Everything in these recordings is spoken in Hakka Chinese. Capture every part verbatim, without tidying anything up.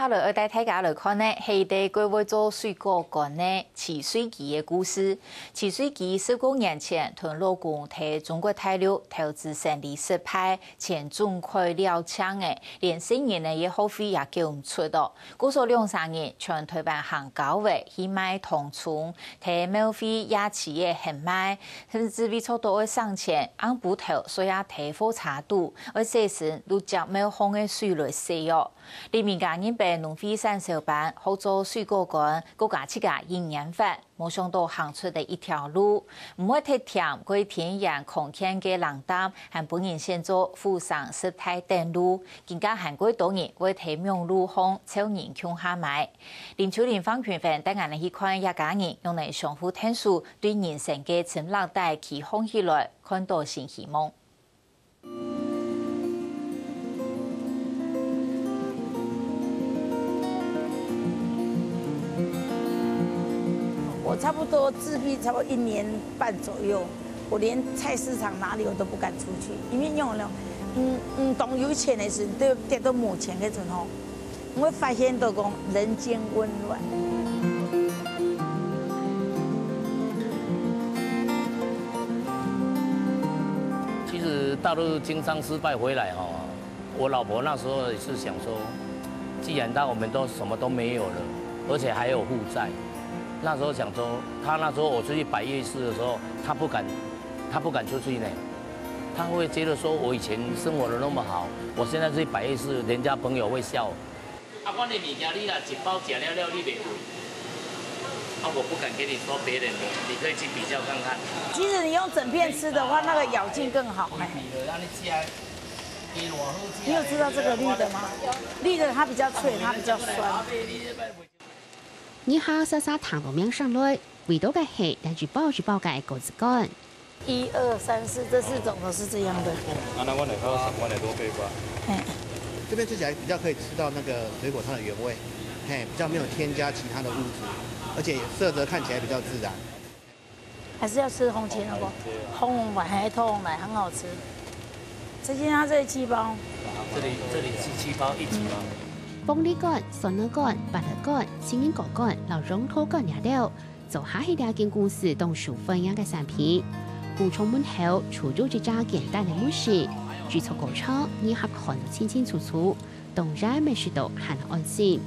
來，愛帶大家來看呢，係一個會做水果乾个徐瑞基个故事。徐瑞基十五年前同老公在中國大陸投資生理失敗，錢總虧了淨个，連細人仔个學費也繳毋出哦。故所兩儕人全台灣行郊圍去賣糖蔥，在廟會夜市个現賣，甚至為著到愛省錢，暗晡頭睡啊在火車肚，愛洗身都接廟巷个水來洗哦。 李明家人分農會產銷班，學做水果乾，過加自家一年半，無想到行出了一條路，毋會忒甜，過天然康健个冷淡，還分人選做富商食材等路，今下還過多人會在網路項湊人共下買。林秋玲、方群芬帶𠊎等去看一家人，用來相互𢯭手，對人生个深櫳底企䟘起來，看到新希望。 我差不多自闭差不多一年半左右，我连菜市场哪里我都不敢出去，因为用了，嗯嗯，懂有钱的事，都跌到没钱那种吼，我会发现到讲人间温暖。 其实大陆经商失败回来哈，我老婆那时候也是想说，既然她我们都什么都没有了，而且还有负债，那时候想说，她那时候我出去摆夜市的时候，她不敢，她不敢出去呢，她会觉得说我以前生活的那么好，我现在出去摆夜市，人家朋友会笑。 啊，我的物件你若一包食了了，你袂贵。啊，我不敢跟你说别人的，你可以去比较看看。其实你用整片吃的话，那个咬劲更好。你有知道这个绿的吗？绿的它比较脆，它比较酸。 日下煞煞聽到名聲來，為到个係一包一包个果子乾。一二三四，这四种都是这样的。啊，那我来看，我来多配吧。嘿，这边吃起来比较可以吃到那个水果它的原味，嘿，比较没有添加其他的物质，而且色泽看起来比较自然。 还是要吃红切那个，红红的，还透红的，很好吃。这件它这七包，这里这里是七包一起吗？凤梨乾、酸梨乾、芭樂乾、杏仁果乾、摎楊桃乾這兜，做下係這間公司當受歡迎个產品。工廠門口除有一隻簡單个門市，製作過程，你還看得清清楚楚，當然乜食到還安心。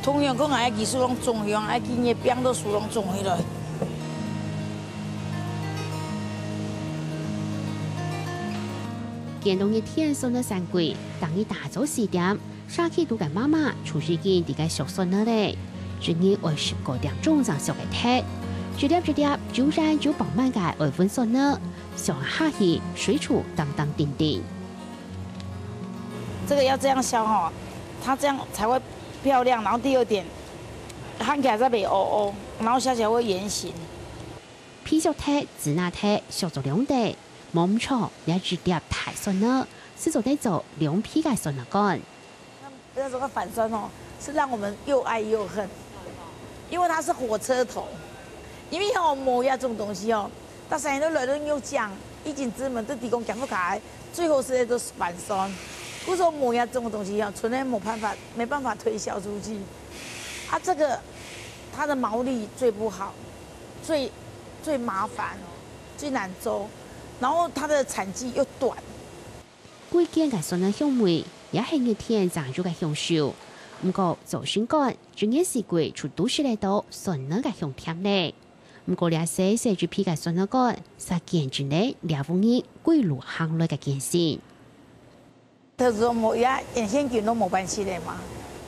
同樣講，𠊎个技術攏總用，𠊎个月餅都輸攏總起來。見到熱天酸个山鬼，當日打早四點，社區肚个媽媽就已經在該削酸个咧。一日愛十個點鐘正削个忒，一粒一粒，就然就飽滿个愛搵酸个，削下去，水珠當當定定。這個要這樣削吼，它這樣才會 漂亮，然後第二點，看起來才袂烏烏，然後削起來會圓形。皮削忒、籽拿忒，削做兩垤，無毋著，這一粒大酸呢，係做得做兩皮个酸拿乾。那這個反酸哦，是讓我們又愛又恨，因為它是火車頭，因為哦，無藥這種東西哦， 大山人都來都有講，以前之門都提供減負卡，最好食个都係反酸。故所無藥這種東西啊，純粹無辦法，沒辦法推銷出去。啊，這個它的毛利最不好，最最麻煩，最難做，然後它的產期又短。 歸間个酸个香味，也係熱天正有个享受。毋過做心肝，一年四季就都食得到酸个香甜咧。毋過這細細一皮个酸个乾，煞見證了這屋人歸路行來个艱辛。特殊無，也現今都無關係个嘛。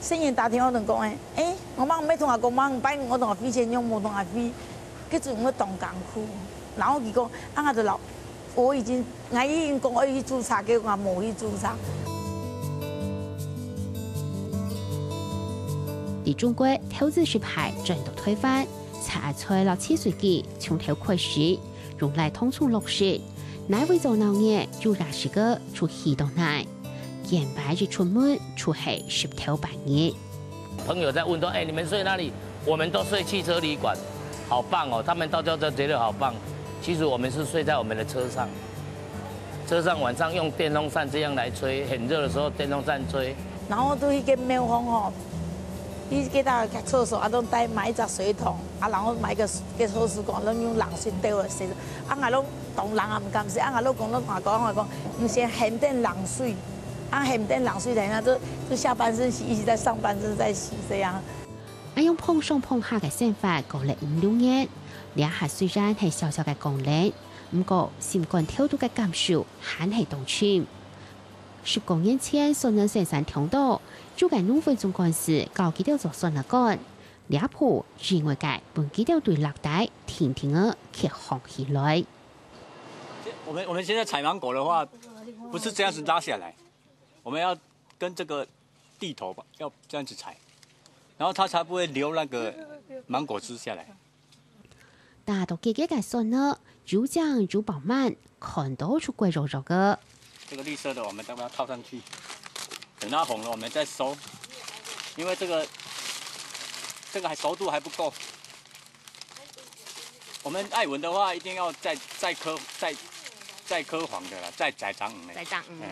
細人打電話同講誒，誒，我媽毋愛同阿公媽，拜五我同阿飛先用，無同阿飛，佢就會當艱苦。然後佢講，啊，𠊎就老，我已經，𠊎已經講我要去註冊，結果𠊎無去註冊。在中國投資失敗，轉到台灣，蔡阿財摎徐瑞基從頭開始，用來當沖落實，哪位做鬧熱，有哪時个就去到哪。 見擺一出門就係十頭半日。朋友在問說：「哎，你們睡哪裡？」「我們都睡汽車旅館。」「好棒哦！」他們到家都覺得好棒。其實我們是睡在我們的車上，車上晚上用電風扇這樣來吹，很熱的時候電風扇吹，然後到該个廟方吼，去該搭个廁所啊，都帶買一隻水桶啊，然後買个个臭屎摃，然後用冷水倒來洗。啊，𠊎都當冷啊，毋敢洗。啊，𠊎老公都同𠊎講，𠊎講，你先喊點冷水，啊，喊點冷水，等一下就就下半身洗，一起在上半身再洗這樣。恁樣碰上碰下个生活過了五六年，這下雖然係小小个工人，毋過心肝頭肚个感受還係當深。 十過年前，所能生產痛到，就該農會總幹事教佢兜做所能摃，這步因為該分佢兜對落底定定仔決行起來。我们我们现在采芒果的话，不是这样子拉下来，我们要跟这个地头吧，要这样子采，然后它才不会流那个芒果汁下来。 打到結結个筍仔，逐漸逐飽滿，看到就過肉肉个。这个绿色的，我们要不要套上去？等它红了，我们再收，因为这个这个还熟度还不够。我们爱文的话，一定要再再刻再再刻黄的啦，再再长的。再长，嗯。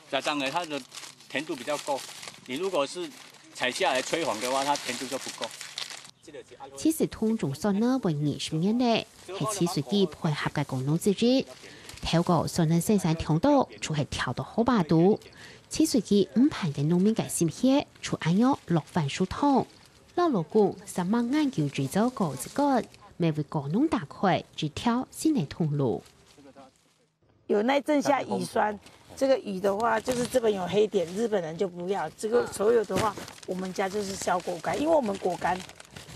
再长的，它的甜度比较够。你如果是采下来催黄的话，它甜度就不够。其實通種筍仔會二十年了，係徐水基配合个功勞之一。頭過筍仔生產痛到，就係跳到河壩肚。徐水基毋盼个農民个心血，就恁樣落番薯桶。老老公煞猛研究製造果子乾，乜為果農打開一條新个通路。 有那陣下乙酸，这个乙的话，就是这边有黑点，日本人就不要。这个所有的话，我们家就是削果干，因为我们果干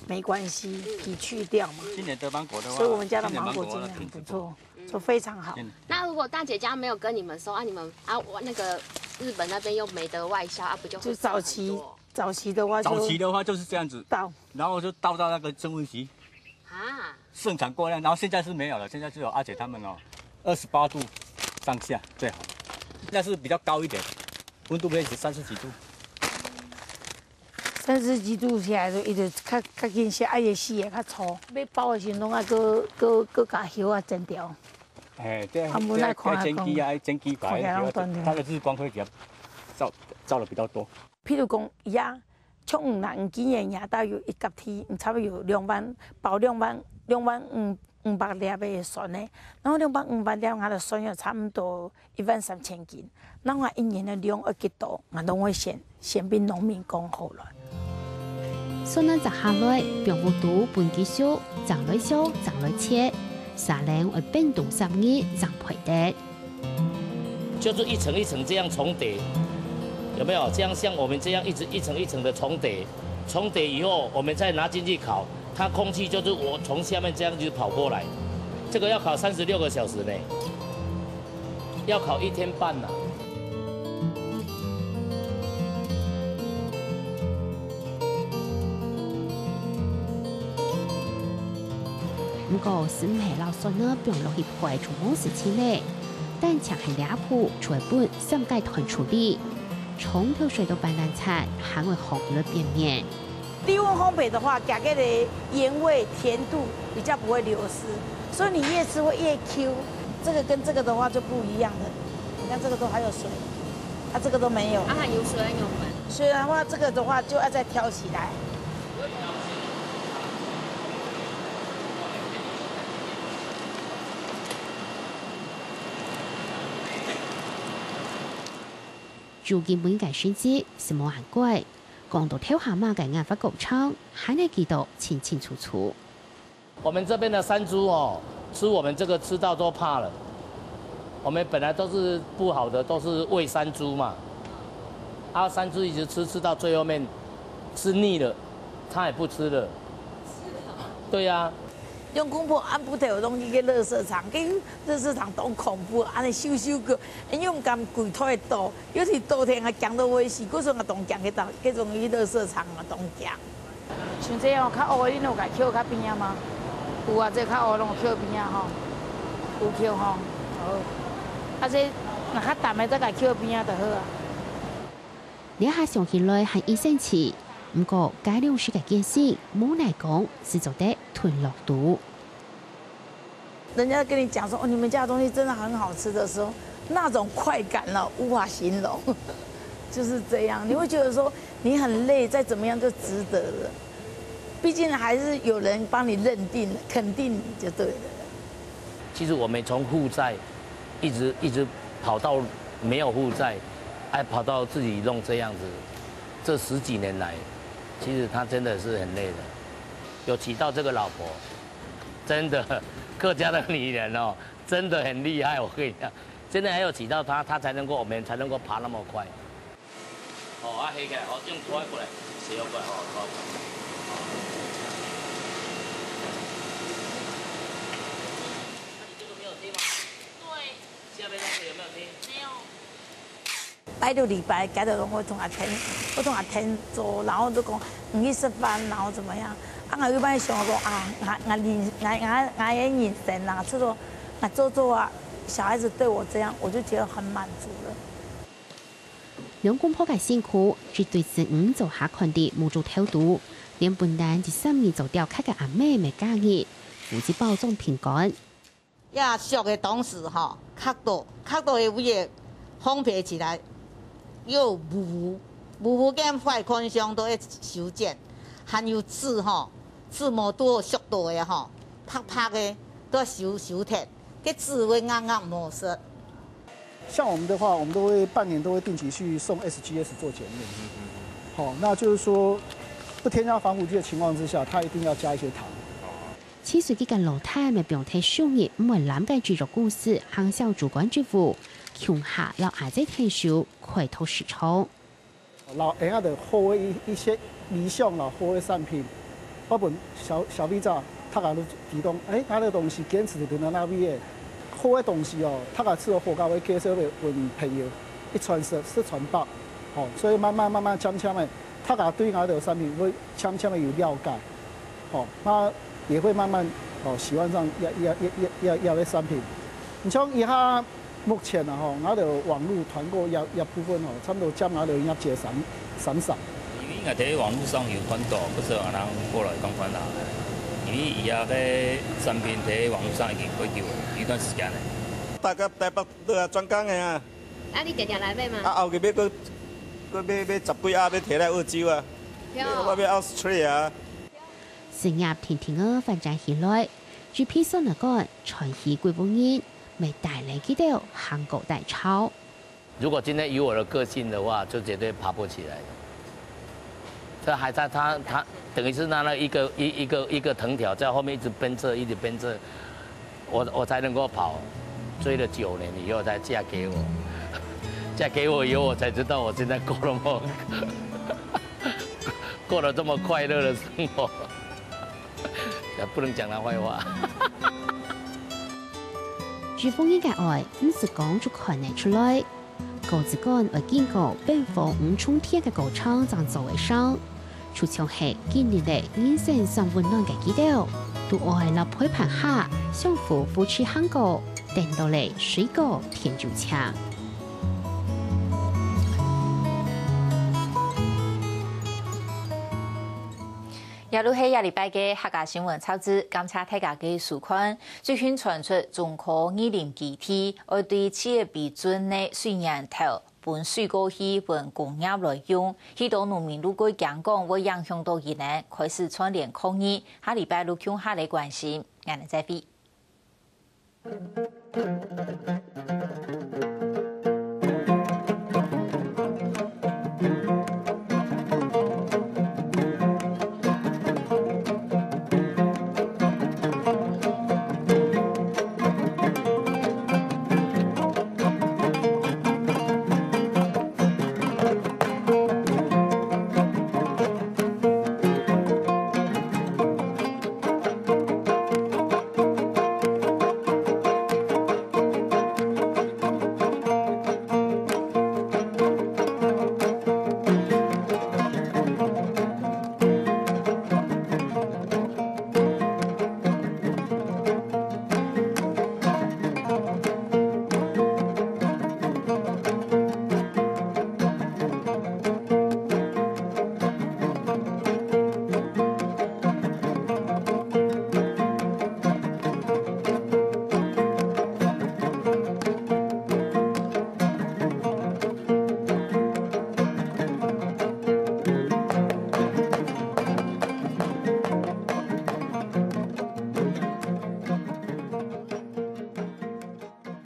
没关系，乙去掉嘛。今年得芒果的话，所以我们家的芒果今年很不错，做非常好。嗯那如果大姐家没有跟你们收啊，你们啊，我那个日本那边又没得外销啊，不就会就早期少很多早期的话就早期的话就是这样子，到然后就倒到那个增温席，啊？盛产过量，然后现在是没有了，现在只有阿姐他们哦，二十八度上下最好，现在是比较高一点，温度可以三十几度。三十几度下来就一直较较紧些，啊也死也较粗，要包的时阵啊，个个个加叶啊剪掉。哎，对，啊无奈看要要煎鸡啊，煎鸡排，看起来拢断掉它的日光会比较照照的比较多。譬如讲，伊啊，像五啦，五斤个，伊大约一甲天，差不多有两万，包两万两万五五百粒个蒜呢。然后两万五百粒，俺的蒜要差不多一万三千斤。那我一年的量要几多，俺都会先先跟农民讲好了。蒜仔摘下來，放屋肚分佢熟，正來削，正來切，沙冷愛冰凍三日正配得。就是一層一層这样重叠，有没有？这样像我们这样一直一层一层的重叠，重叠以后，我们再拿进去烤，它空气就是我从下面这样子跑过来，这个要烤三十六个小时呢，要烤一天半呢。 毋過，係毋係摎蒜仔放落去配就無事情了。單淨係這步就會分三階段處理，從頭洗到半爛殘，還會烘到變綿。低溫烘焙的话，加个的盐味、甜度比较不会流失，所以你越吃会越Q。这个跟这个的话就不一样了。你看这个都还有水，它、这个都没有。啊，还有水还有粉。水的话，这个的话就要再挑起来。 如今每个星期係無閒過，講到頭下馬个研發過程，還係記到清清楚楚。我们这边的山豬哦，吃我们这个吃到都怕了。我们本来都是不好的，都是喂山猪嘛。啊，山猪一直吃，吃到最后面吃腻了，它也不吃了。对呀、用公婆按不头东西个垃圾场，跟垃圾场当恐怖，按呢咻咻个，因为我们敢鬼推倒，尤其倒天还讲到危险，故所我当讲去到，这种去垃圾场啊当讲。像这样较黑，恁有甲抾较边仔吗？有啊，这较黑拢有抾边仔吼，有抾吼。好。啊，这若较淡的，再甲抾边仔就好啊。這下想起來還異生趣，毋過該量時个艱辛，無奈講，係做得吞落肚。人家跟你讲说，哦，你们家的东西真的很好吃的时候，那种快感了，无法形容。就是这样，你会觉得说你很累，再怎么样就值得了。毕竟还是有人帮你认定、肯定你就对了。其实我们从负债一直一直跑到没有负债，还跑到自己弄这样子，这十几年来，其实他真的是很累的。有娶到这个老婆，真的客家的女人哦，真的很厉害。我跟你讲，真的还有娶到她，她才能够我们才能够爬那么快。好，啊，黑起来，好，用拖过来，斜过来，好，拖过来。那你这个没有听吗？对。下面那个有没有听？没有。拜六礼拜，家头拢会同阿天，会同阿天做，然后就讲你去吃饭，然后怎么样？啊，我一般想说啊，我我人我我我的人生啦，就说我做做啊，小孩子对我这样，我就觉得很满足了。两公婆个辛苦，一对子女做下看得目珠头大，连本来一三年做雕刻个阿妹也加入，負责包装饼干。 也熟个同時吼，較多較多个位个烘焙起來，又有霧霧，霧霧間壞看相都會修剪，還有紙吼，紙無拄好熟到个吼，白白个都要修修忒，个紙會硬硬無色。像我们的话，我们都会半年都会定期去送 S G S 做检验。好，那就是说不添加防腐剂的情况之下，它一定要加一些糖。 七歲个老弟也放忒手藝毋會攬个製作公司，行銷主管職務，共下摎阿姊牽手開拓市場。摎𠊎兜好个一一些理想啦，好个產品，我分消消費者，大家都知道，誒，𠊎兜東西堅持在哪位个，好个東西哦，大家自家好个會介紹分朋友，一傳十，十傳百，吼，所以慢慢慢慢漸漸个，大家對𠊎兜產品會漸漸个有了解。 吼，他也会慢慢吼喜欢上要要要要要个产品。你像以下目前啊吼，𠊎兜网络团购要要部分吼，差不多占𠊎兜营业额三三成。因为𠊎在网络上有看到，不知道人过来讲看啦。因为伊个产品在网络上已经好久了，有一段时间了。大家台北都要转工个啊。啊，你定定来买嘛？啊，后个要过过要要十几啊，要提来澳洲啊，要要 Australia。 事業定定个發展起來，一批酸辣粄傳去幾百人，乜帶領佢兜行過大潮。如果今天以我的个性的话，就绝对爬不起来的。这还在他他等于是拿了一个一一个一个藤条在后面一直鞭策，一直鞭策，我我才能够跑，追了九年以后才嫁给我。嫁给我以后，我才知道我现在过那么过了这么快乐的生活。不能讲他坏话。一份人个愛，毋使講就看得出來。高質感愛經過冰火五重天个過程正做得成，就像係經歷了人生上溫暖个佢兜，都愛來陪伴下，相扶扶持行過，等到了水果甜又青。 這就係這禮拜个客家新聞雜誌，感謝大家个收看。最近傳出中科二林基地愛對七月尾圳个水源頭分水過去分工業來用，許多農民就會驚講會影響到佢等，開始串聯抗議。下禮拜就共下來關心，𠊎等再會。